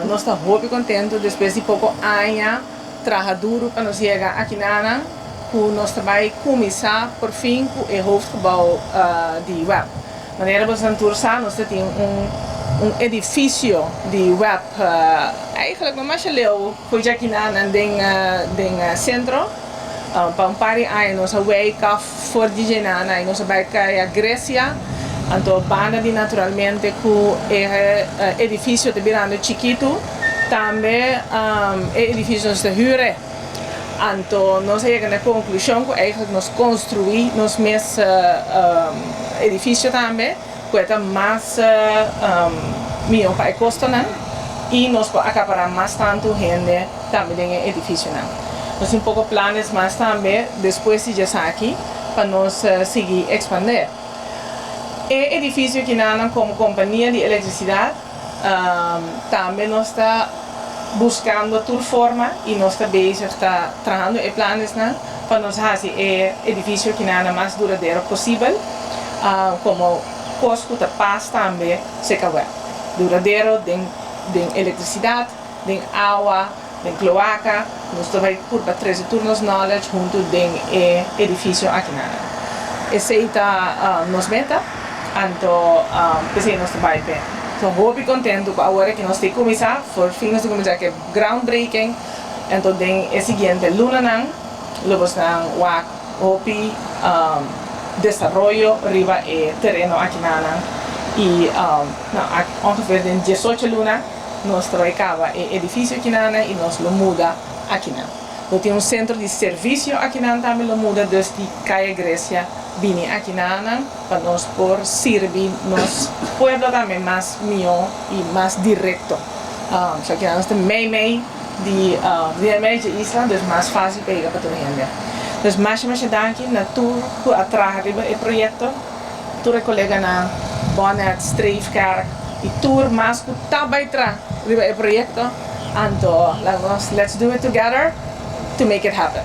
Nos ta hopi contento despues di poco aña traha duro pa nos yega aki na cu nos ta bay cuminsa por fin cu e hoofdgebouw di WEB. Manera boso tur sa, nos tin un edificio di WEB eigenlijk no mas leu for di aki na den centro. Pa un par di aña nos a wijk af for di dje y nos a bay Caya Grecia. Anto, banda di naturalmente cu e edificio ta birando chikito, tambe e edificio nos ta huur. Anto, nos a yega na conclusion cu eigenlijk nos construi nos mes edificio tambe, cu ta mas miho pa e costonan y nos por acapara mas tanto hende tambe den e edificionan. Nos tin poco planes mas tambe despues di esaki pa nos sigui expande. E edificio aki como compania di electricidad tambe nos ta buscando tur forma y nos ta bezig ta trahando e planesnan pa nos haci e edificio aki mas duradero posibel, como costo ta pas tambe serca WEB. Duradero den electricidad, den awa, den cloaca, nos ta bay por trece tur nos knowledge hunto den e edificio aki. Esey ta nos meta, anto pesey nos ta bay pe. So, hopi contento cu awor cu nos ta cuminsa, por fin nos ta cuminsa cu groundbreaking, anto den e siguiente lunanan, lo boso wak hopi desaroyo riba e tereno aki y nou, ongeveer den 18 luna nos ta caba e edificio aki y nos lo muda aki. Nos tin un centro di servicio aki tambe lo muda dus di Caya Grecia bini aki pa nos por sirbi nos pueblo tambe mas miho y mas directo. So aki nos tin mei mei di mei di isla, dus mas facil pa yega pa tur hende. Dus masha masha danki na tur cu a traha riba e proyecto, tur coleganan, Bonnet, Streefkerk y tur mas cu ta bay traha riba e proyecto. Anto, let's do it together to make it happen.